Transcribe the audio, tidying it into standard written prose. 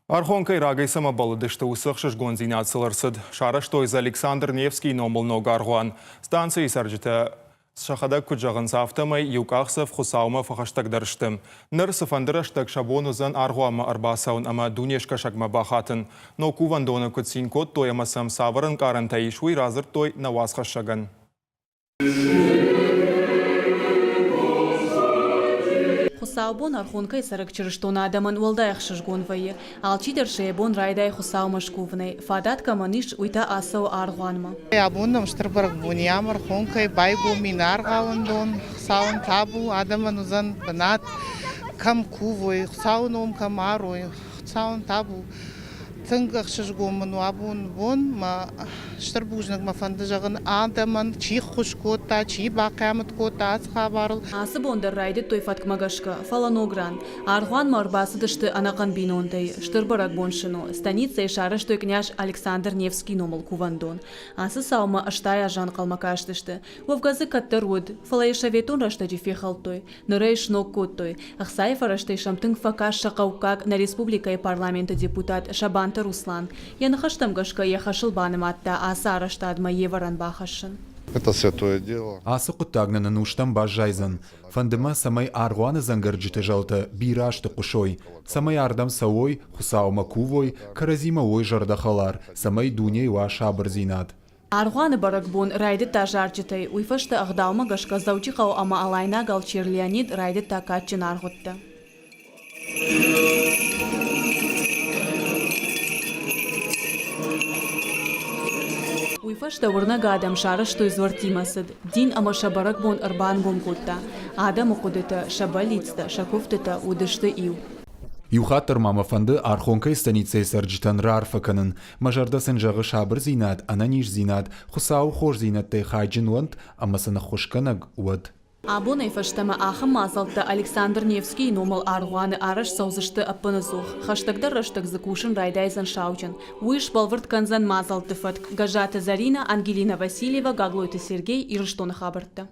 Архонкӕй рагӕй цӕмӕ бӕллыдысты, уыцы ӕхсызгондзинад сыл ӕрцыд. Сарӕзтой дзы Александр Невскийы номыл ног аргъуан. Станцӕйы цӕрджытӕ сӕхӕдӕг куыд зӕгъынц, афтӕмӕй иу къахдзӕф Хуыцаумӕ фӕхӕстӕгдӕр сты. Ныр цыфӕнды рӕстӕг сӕ бон уыдзӕн аргъуанмӕ ӕрбацӕуын ӕмӕ дунескӕсӕгмӕ бахатын. Ног кувӕндоны куыд цин кодтой ӕмӕ сӕм цавӕр ӕнкъарӕнтӕ ис, уый радзырдтой нӕ уацхӕссӕгӕн. Хуыцаубон Архонкӕйы цӕрӕг чырыстон адӕмӕн уӕлдай ӕхсызгон вӕййы. Алчидӕр сӕ йӕ бон райдайы Хуыцаумӕ скувынӕй. Фадат кӕмӕн ис, уый та ацӕуы аргъуанмӕ. Абон нӕм стыр бӕрӕгбон и ам Архонкӕйы байгом и нӕ аргъауӕндон. Хуыцауӕн табу, адӕмӕн уыдзӕн бынат, кӕм кувой, Хуыцауы ном кӕм арой. Хуыцауӕн табу. Тынг ӕхсызгон мын у абон бон. Мӕ стыр бузныг мӕ фӕнды зӕгъын адӕмӕн, чи ххуыс кодта, чи бахъиамӕт кодта ацы хабарыл. Ацы бон дӕр райдыдтой фӕткмӕ гӕсгӕ, фӕлӕ ног ран. Аргъуанмӕ ӕрбацыдысты ӕнӕхъӕн бинонтӕй. Стыр бӕрӕгбон сын у. Станицӕйы сарӕзтой къняз Александр Невскийы номыл кувӕндон. Ацы цаумӕ 80 азы ӕнхъӕлмӕ кастысты. Уӕвгӕ дзы кӕддӕр уыд, фӕлӕ йӕ советон рӕстӕджы фехӕлдтой. Ныр ӕй сног кодтой. Ӕхцайы фӕрӕзтӕй сӕм тынг фӕкаст сӕ хъӕуккаг, нӕ республикӕйы парламенты депутат Сабанты Руслан. Йӕ ныхӕстӕм гӕсгӕ йӕ хӕсыл банымадта ацы арӕзтадмӕ йе вӕрӕн бахӕссын. Это святое дело. Ацы хъуыддаг нын ӕнустӕм баззайдзӕн. Фӕнды мӕ, цӕмӕй аргъуаны дзӕнгӕрджыты зӕлтӕ бирӕ азты хъуысой, цӕмӕй ардӕм цӕуой, Хуыцаумӕ кувой, кӕрӕдзимӕ уой зӕрдӕхӕлар, цӕмӕй дунейы уа сабырдзинад. Аргъуаны бӕрӕгбон райдыдта зарджытӕй, уый фӕстӕ ӕгъдаумӕ гӕсгӕ Дзӕуджыхъӕу ӕмӕ Алайнаг алчер Леонид райдыдта кадджын аргъуыдтӕ. Уый фӕстӕ уырнӕг адӕм сарӕзтой дзуӕрттимӕ цыд, дин ӕмӕ сӕ бӕрӕгбон ӕрбангом кодта. Адӕмы хъуыдытӕ, сӕ бӕллицтӕ, сӕ куывдтытӕ уыдысты иу. Иу хатт дӕр ма мӕ фӕнды Архонкӕйы станицӕйы цӕрджытӕн раарфӕ кӕнын. Мӕ зӕрдӕ сын зӕгъы сабырдзинад, ӕнӕниздзинад, Хуыцауы хорздзинӕдтӕй хайджын уӕнт ӕмӕ сын ӕххуысгӕнӕг уӕд. Абонӕй фӕстӕмӕ ахӕм мадзӕлттӕ Александр Невскийы номыл аргъуаны арӕзт цӕудзысты ӕппынӕдзух. Хӕстӕгдӕр рӕстӕг дзы кусын райдайдзӕн сауджын. Уый сбӕлвырд кӕндзӕн мадзӕлтты фӕтк. Гӕззаты Зӕринӕ, Ангелина Васильева, Гаглойты Сергей, Ирыстоны хабӕрттӕ.